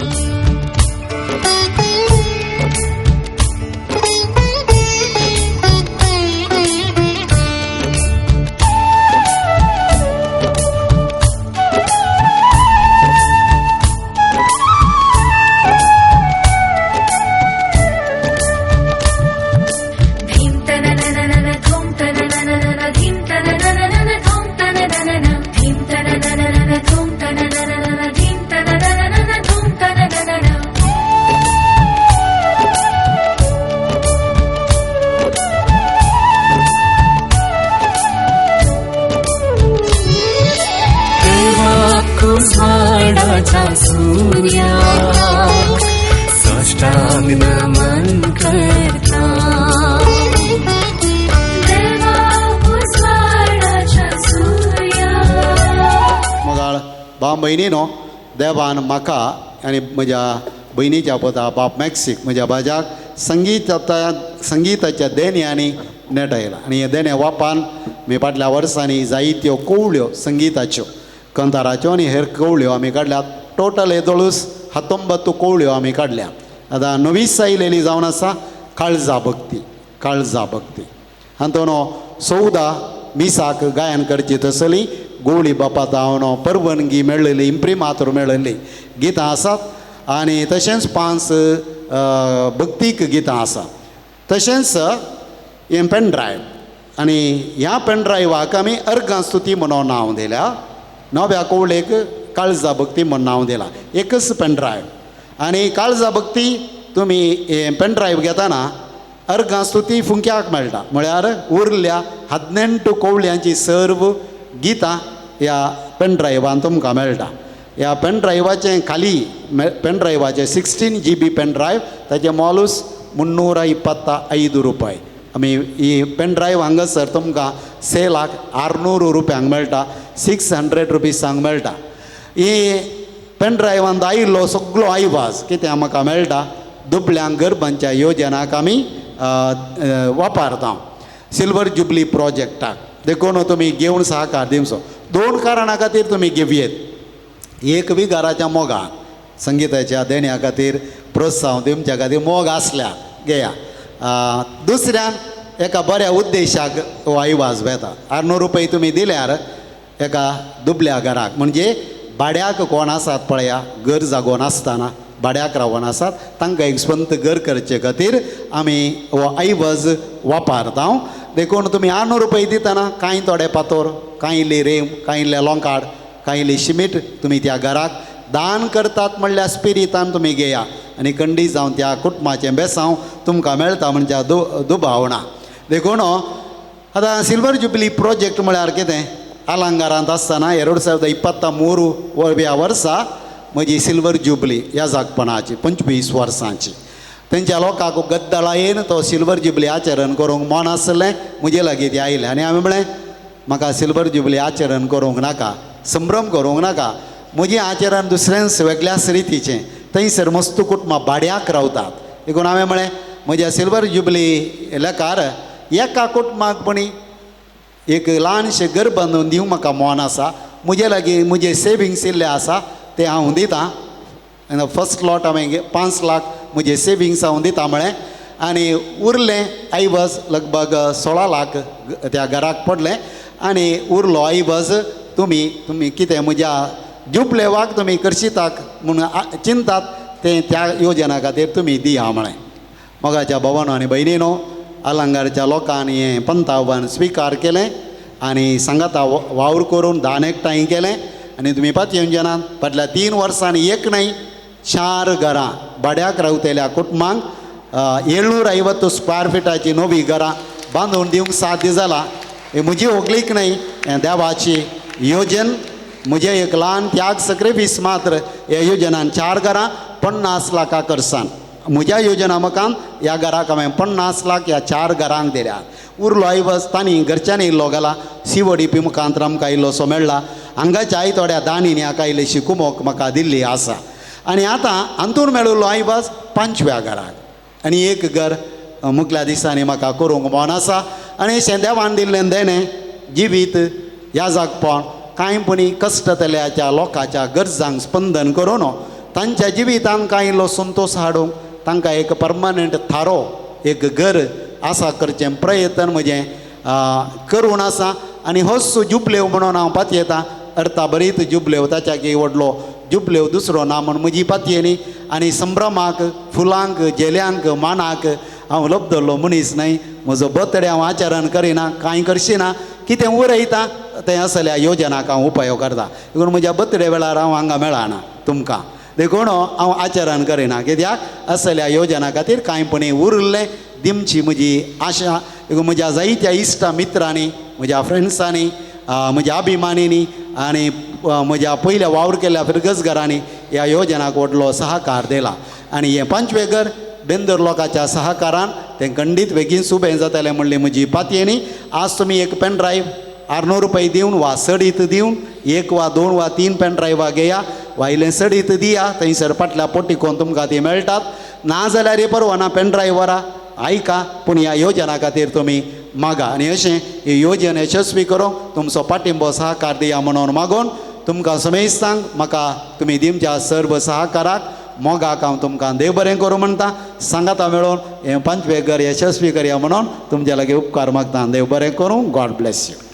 धीम तननननन धूम तननननन धीम तननननन धूम तनननन धीम तननननन धूम तनननन धीम तननननन धूम तनननन। देवा कुजवाडाच्या सूर्या, साष्टांग नमन करता. देवा उजवाडाच्या सूर्या. मोगाळ भाव भयणीनो, देवान म्हाका आनी म्हज्या भयणीच्या पुता बाप मॅक्सीक म्हज्या भाज्याक संगिताच्या देण्यांनी नेटायला आनी हे देणे वापान मी फाटल्या वर्सांनी जायत्यो कवळ्यो संगिताच्यो, कंताराच्यो आनी हेर कवळ्यो आमी काडल्यात. टोटल येदोळूस 19 कवळ्यो आमी काडल्यात. आतां नवीच आयलेली जावन आसा काळजा भक्ती. काळजा भक्ती हातून 14 मिसाक गायन करची तसली गोवळी बापात हांव परवानगी मेळ्ळेली, इम्प्रिमातूर मेळ्ळेली गितां आसात आनी तशेंच 5 भक्तीक गितां आसात. तशेंच हें पेनड्रायव आनी ह्या पेनड्रायवाक आमी अर्गां स्तुती म्हणून नांव दिल्या. नव्या कोवळेक काळजा भक्ती म्हूण नांव दिलां. एकच पेनड्रायव आनी काळजा भक्ती तुमी हें पेनड्रायव घेतना अर्गां स्तुती फुंक्याक मेळटा, म्हळ्यार उरल्या 18 कोवळ्यांची सर्व गितां ह्या पेनड्रायवान तुमकां मेळटा. ह्या पेनड्रायवाचें खाली पेनड्रायवाचें 16 GB pen drive, ताचें मोलूस 325 रुपये. आमी ही पेनड्रायव हांगासर तुमकां सेलाक 600 रुपयांक मेळटा, 600 रुपीसांक मेळटा. ही पेनड्रायवान आयिल्लो सगळो आयवाज कितें म्हाका मेळटा, दुबळ्यांक गरबांच्या योजनाक आमी वापरता सिल्वर जुबली प्रोजेक्टाक. देखून तुमी घेवन सहकार दिवचो. 2 कारणां खातीर तुमी घेवयेत. एक विगाराच्या मोगान, संगिताच्या देण्या खातीर प्रोत्साहन दिवच्या खातीर मोग आसल्यार घेया. दुसऱ्यान एका बऱ्या उद्देशाक हो आयवाज वेता. 600 रुपये तुमी दिल्यार एका दुबल्या घराक, म्हणजे भाड्याक कोण आसात पळया, घर जागोवन आसतना भाड्याक रावन आसात तांकां एक स्वंत घर करचे खातीर आमी हो आयवज वापरता. देखून तुमी 600 रुपये दितना कांय थोडे पातोर, कांय इल्ली रेंव, कांय इल्ले लोंकाड, कांय इल्ली शिमीट तुमी त्या घराक दान करतात म्हणल्यार स्पिरितान तुमी घेया आनी कंडी जावन त्या कुटुंबाचें बेसांव तुमकां मेळटा म्हणजे दुबावना. देखून आतां सिल्वर जुबली प्रोजेक्ट म्हळ्यार कितें, आलांगारांत आसतना 2023 ह्या वर्सा म्हजी सिल्वर जुबली ह्या जागपणाची 25 वर्सांची. तेंच्या लोकांक गद्दळायेन तो सिल्वर जुबली आचरण करूंक मन आसलें, म्हजे लागीं ते आयले आनी हांवें म्हळें म्हाका सिल्वर जुबली आचरण करूंक नाका, संभ्रम करूंक नाका, म्हजें आचरण दुसऱ्यांच वेगळ्याच रितीचें. थंयसर मस्त कुटुंबां भाड्याक रावतात. देखून हांवें म्हळें म्हज्या सिल्वर जुबली लेखार एका कुटुंबाक पणी एक ल्हानशें घर बांदून दिवंक म्हाका मन आसा, म्हजे लागीं म्हजे सेविंग्स इल्लें आसा तें हांव दितां. आनी फर्स्ट लॉट हांवें 5 लाख म्हजे सेविंग्स हांव दिता म्हळें आनी उरलें आयवज लगभग 16 लाख त्या घराक पडलें आनी उरलो आयवज तुमी कितें म्हज्या जुबलेवाक तुमी करशिताक म्हूण चिंतात तें त्या योजना खातीर तुमी दिया म्हळें. मोगाच्या भोवानो आनी भयणीनो, आलांगारच्या लोकांनी हें पंतावन स्विकार केलें आनी सांगाता वावर करून दान एकठांय केलें आनी तुमी पातयेवन जाणात फाटल्या 3 वर्सांनी एक न्हय 4 घरां भाड्याक रावतल्या कुटुंबांक 750 स्क्वेअर फिटाची नवी घरां बांदून दिवंक साध्य जालां. हे म्हजी होगलीक न्हय, हें देवाची योजन, म्हजें एक ल्हान त्याग सक्रिफीस मात्र. ह्या योजनान 4 घरां 50 लाखां खर्चान म्हज्या योजना मकान ह्या घराक हांवें 50 लाख ह्या 4 घरांक दिल्या. उरलो आयवज तांणी घरच्यांनी इल्लो घाला, सीओडीपी मुखांत आमकां इल्लोसो मेळ्ळा. हांगाच्या आई थोड्या दानींनी हाका इल्लीशी कुमोक म्हाका दिल्ली आसा. आनी आतां हातून मेळिल्लो आयवज 5व्या घराक आनी एक घर मुखल्या दिसांनी म्हाका करूंक मन आसा. आनी अशें देवान दिल्लें देणें जिवीत ह्या जागपण कांय पणी कश्टतल्याच्या लोकांच्या गरजांक स्पंदन करून तांच्या जिवितांत कांय इल्लो संतोश हाडूंक तांकां एक परमनंट थारो एक घर आसा करचें प्रयत्न म्हजें करून आसा. आनी होच जुबलेव म्हणून हांव पातयेतां. अर्था बरीत जुबलेव ताच्याकी व्हडलो जुबलेव दुसरो ना म्हूण म्हजी पातयेनी. आनी संभ्रमाक फुलांक झेल्यांक मानाक हांव लब्दल्लो मनीस न्हय. म्हजो बर्थडे हांव आचरण करिना, कांय करशिना, कितें उरयता तें असल्या योजनाक हांव उपयोग करता. देखून म्हज्या बर्थडे वेळार हांव हांगा मेळना तुमकां, देखून हांव आचरण करिना कित्याक असल्या योजना खातीर कांयपणी उरिल्लें दिमची म्हजी आशा. देखून म्हज्या जायत्या इश्टा मित्रांनी, म्हज्या फ्रेंड्सांनी, म्हज्या अभिमानींनी आनी म्हज्या पयल्या वावर केल्ल्या फिरगजघरांनी ह्या योजनाक व्हडलो सहकार दिला. आनी हें पांचवें घर बेंदर लोकांच्या सहकारान तें खंडीत बेगीन उबें जातलें म्हणली म्हजी पातयेनी. आज तुमी एक पेन ड्रायव्ह 600 रुपये दिवन वा सडीत दिवन 1 वा 2 वा 3 पेन ड्रायव्हा घेया वा इल्लें सडीत दिया, थंयसर फाटल्या पोटिकोन तुमकां ती मेळटात. ना जाल्यार परवाना पेन ड्रायव्हरा आयका, पूण ह्या योजना खातीर तुमी मागा. आनी अशें ही योजना यशस्वी करूंक तुमचो पाठिंबो सहकार दिया म्हणून मागून तुमकां समेस्तांक म्हाका तुमी दिमच्या सर्व सहकाराक मोगाक हांव तुमकां देव बरें करूं म्हणटा. सांगाता मेळोवन हें पांचवें घर यशस्वी करया म्हणून तुमच्या लागीं उपकार मागता. देव बरें करूं. God bless you.